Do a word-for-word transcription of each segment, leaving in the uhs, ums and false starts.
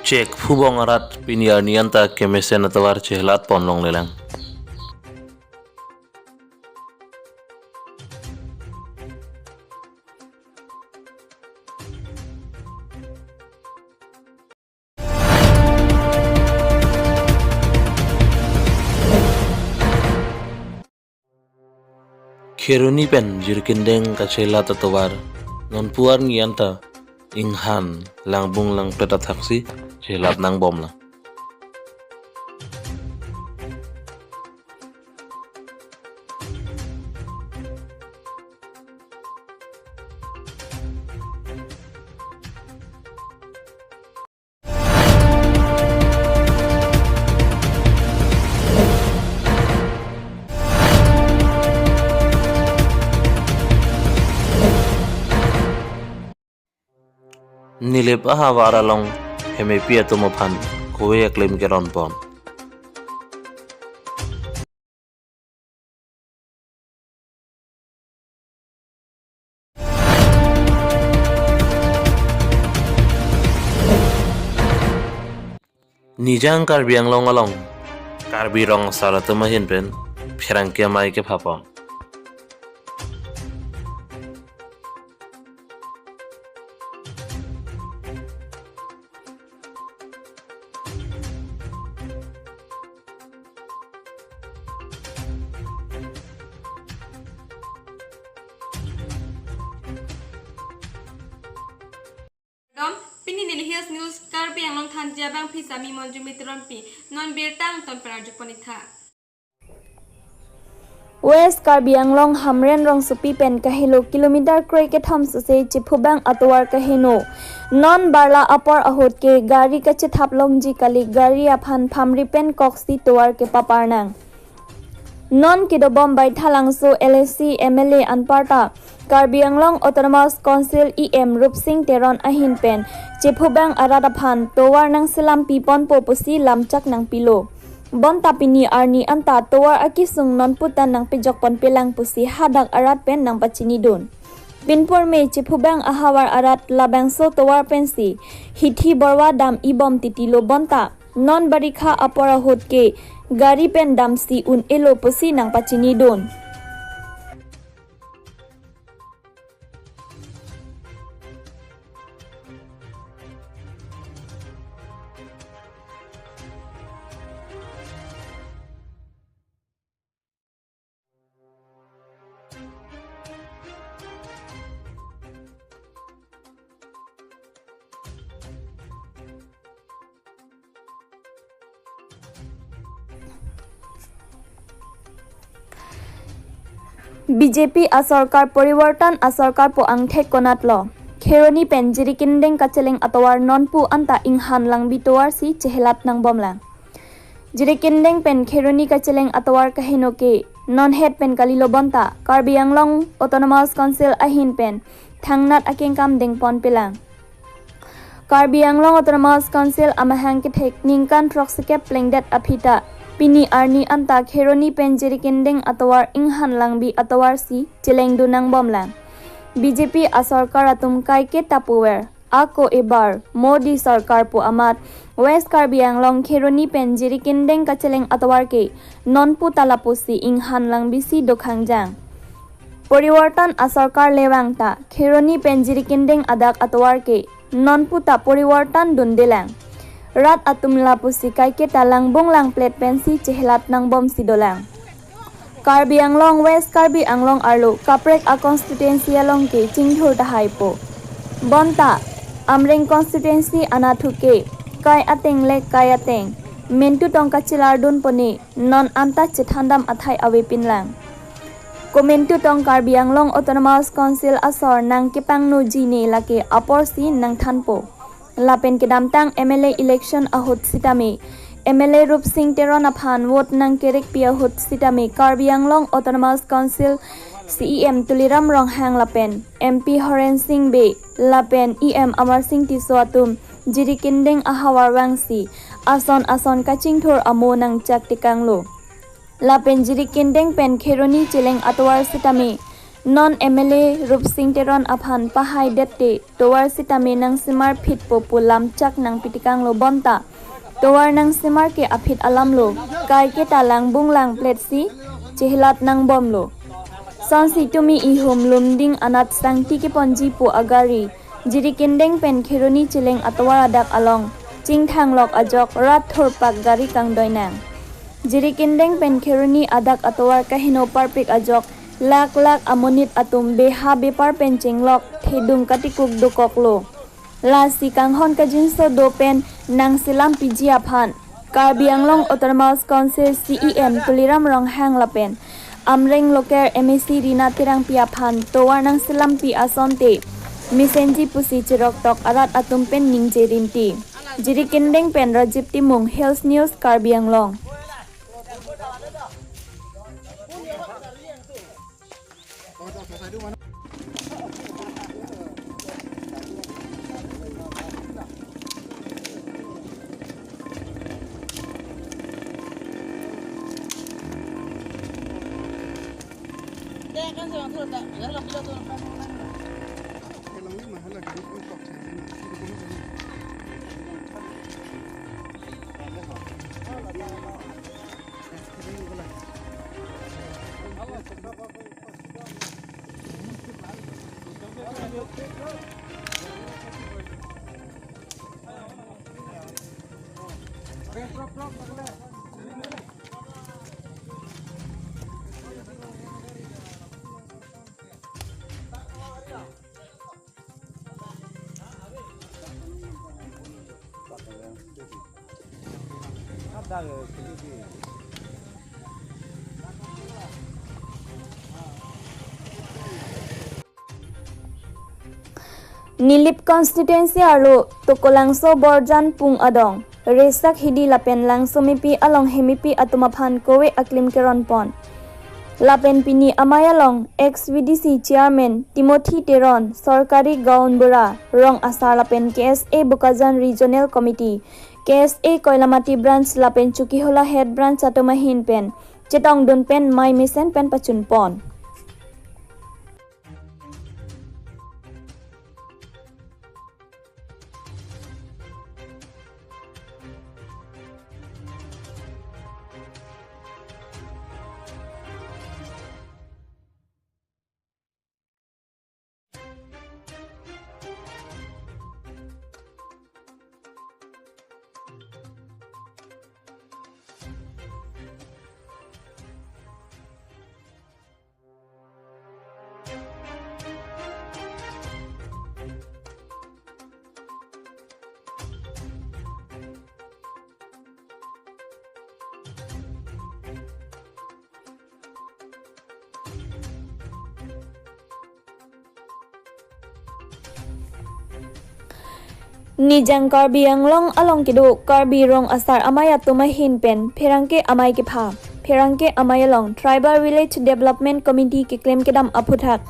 Chephubang arat pini arni anta kemesen atovar chehelat pon longlelang. Kheroni pen Jirikindeng kachelat atovar nonpu arni anta inghan langbung langpet athaksi chelat nangbomlang. Nilip ahavar along hemepi atum aphan kove aklem keron pon. Nijang Karbi Anglong along Karbi rong asar atum ahin pen pherangke amei kephapon. Dom, pini Nilly Hills News Karbi Anglong thanji abangpi sami Monjumi Teronpi, non birta angton parajok ponitha. West Karbi Anglong Hamren rongsopi pen kahelo kilometer kroi kethom sose Chephubang atovar kaheno. Non barla apor ahut ke gari kachethap longji kali, gari aphan phamri pen koksi tovar kepapar nang. Non kedobom Baithalangso L A C M L A anparta Karbi Anglong Autonomous Council E M Rupsing Teron ahin pen Chephubang arat aphan tovar nangselam piponpo pusi lamchak nangpilo. Bonta pini arni anta tovar akesung nonpu ta nangpejok ponpelang pusi hadak arat pen nangpachinidun. Pinpur me Chephubang ahavar arat labangso tovar pensi hithi borwa dam ibom titilo, bonta non barikha apor ahut ke gari pen damsi un-elo pusi nangpachinidun. B J P asorkar poriborton asorkar pu angthek konatlo. Kheroni pen Jirikindeng kacheleng atovar nonpu anta inghan langbi tovarsi chehelat nangbomlang. Jirikindeng pen Kheroni kacheleng atovar kaheno ke nonhet pen kalilo, bonta Karbi Anglong Autonomous Council ahin pen thangnat akengkam dengponpelang. Karbi Anglong Autonomous Council amahang kethek ningkan throksikep plengdet aphi ta pini arni anta Kheroni pen Jirikindeng atovar inghan langbi atovarsi chelengdun nangbomlang. B J P asorkar atum kaike ta puver, ako ebar Modi sorkar pu amat West Karbi Anglong Kheroni pen Jirikindeng kacheleng atovar ke nonpu ta lapusi inghan langbisi dokhangjang. Poriborton asorkar levang ta Kheroni pen Jirikindeng adak atovar ke nonpu ta poriborton dundelang. Rat atum lapusi kaike ta langbung langplet pensi chehelat nangbomsi dolang. Karbi Anglong, West Karbi Anglong arlo kaprek a constituency along ke chingthur tahaipo. Bonta Amreng constituency anatthu ke kai ateng le kai ateng, mentu tong kachelardun pone non anta chethandam athai avepinlang. Komentu tong Karbi Anglong Autonomous Council asor nangkepangnoji ne lake aporsi nangthanpo. Lapen kedamtang M L A election ahut sitame M L A Rupsing Teron aphan vote nangkerekpi ahut sitame Karbi Anglong Autonomous Council C E M Tuliram Ronghang lapen M P Horen Sing Bey lapen E M Amarsing Tisso atum Jirikindeng ahavar vangsi ason ason kachingthur amo nangchak tekanglo. Lapen Jirikindeng pen Kheroni cheleng atovar sitame Non M L A Rupsing Teron aphan pahai dette tovar sitame nangsemar phitpo pu lamchak nangpitikanglo bonta tovar nangsemar ke aphit alamlo, kai ke ta langbung langplet si chehilat nangbomlo. Sonsi tumi ihum Lumding anat sangti keponji pu agari Jirikindeng pen Kheroni chileng atovar adak along chingthanglok ajok rat thurpak gari kangdoinang. Jirikindeng pen Kheroni adak atovar kaheno parpik ajok lak lak amonit atum beha bepar pen chenglok thedung katikuk dokoklo. Lasi kanghon kajinso do pen nangselam piji aphan Karbi Anglong Autonomous Council C E M Tuliram Ronghang lapen Amreng Local M A C Rina Terangpi aphan tovar nangselampi asonte mesenji pusi cheroktok arat atum pen ningje rinti. Jirikindeng pen Rajiv Timung, Hills News, Karbi Anglong. Nilip constituency arlo Tokolangso Borjan Pung adong Resak Hidi lapen Langsomepi along Hemepi atum aphan kove aklim keronpon. Lapen pini amei along ex V D C chairman Timothy Teron, Sorkari Gaon Bura, Rong Asar lapen K S A Bokajan Regional Committee, K S A Koilamati Branch lapen Chokihola Head Branch atum ahin pen chetongdun pen mei mesen pen pachunpon. Nijang Karbi Anglong along kedo Karbi Rong Asar Amei atum ahin pen pherangke amei kepha. Pherangke amei along Tribal Village Development Committee keklem kedam aphuthak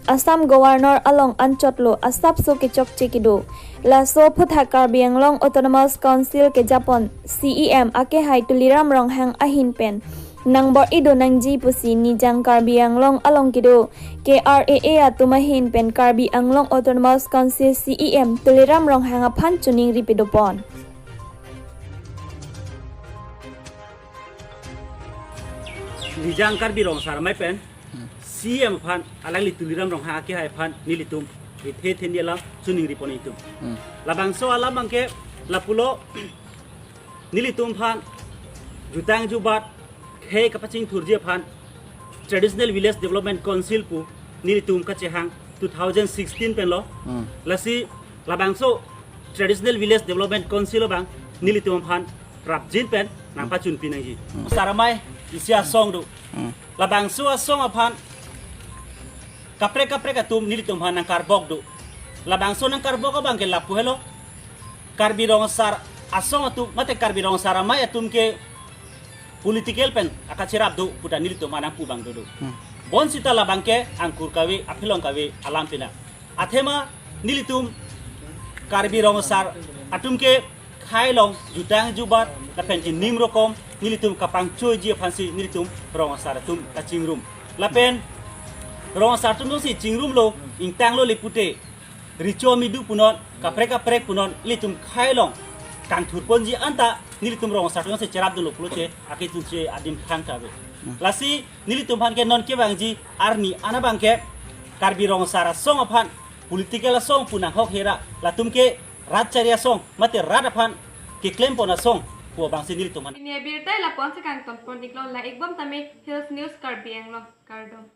Assam Governor along anchotlo asapso kechokche kedo. Laso aphuthak Karbi Anglong Autonomous Council kejapon C E M akehai Tuliram Ronghang ahin pen nangbor-ido nangji pusi Nijang Karbi Anglong along kedo K R A A atum ahin pen Karbi Anglong Autonomous Council C E M Tuliram Ronghang aphan choningri pedopon. Nijang Karbi Rong Asar Amei pen C E M aphan alangli Tuliram Ronghang akehai aphan nelitum ithe theni alam choningri pon itum. Hmm. Labangso alam abangke lapulo nelitum aphan jutang jubat khei kapachingthurji aphan Traditional Village Development Council pu nelitum kachehang two thousand sixteen penlo. Hmm. Lasi labangso Traditional Village Development Council abang nelitum aphan prapjin pen nangpachunpi nangji. Hmm. Asar amei isi asong do. Hmm. Labangso asong aphan kaprek kaprek atum nelitum aphan nangkarbok do. Labangso nangkarbok abangke lapu helo. Karbi Rong Asar asong atum, mate Karbi Rong Asar Amei atum ke political pen akacherap do puta nelitum aphan nangpu abang dodo. Hmm. Bonsita labangke angkur kave, aphelong kave alam pina. Athema nelitum Karbi Rong Asar atum ke khei along jutang jubat lapen ke nim rokom nelitum kapangchoiji aphansi nelitum Rong Asar atum kachingrum. Lapen Rong asar atum jongsi chingrumlo, ingtanglo le pute, recho midu punon, kaprek kaprek punon, ilitum khei along kangthurponji anta nelitum rong asar atum jongsi cherapdunlo pulote, akechun che adim thang ta ave. Lasi nelitum aphan ke non kevangji arni an abang ke Karbi Rong Asar Asong aphan, political asong pu nanghok hera, latum ke rat chari asong, mate rat aphan keklempon asong pu abangsi nelitum aphan. Pini abirta lapu-an si kangtonpon iklo, la-ikbom tame Hills News Karbi Anglong, kardom.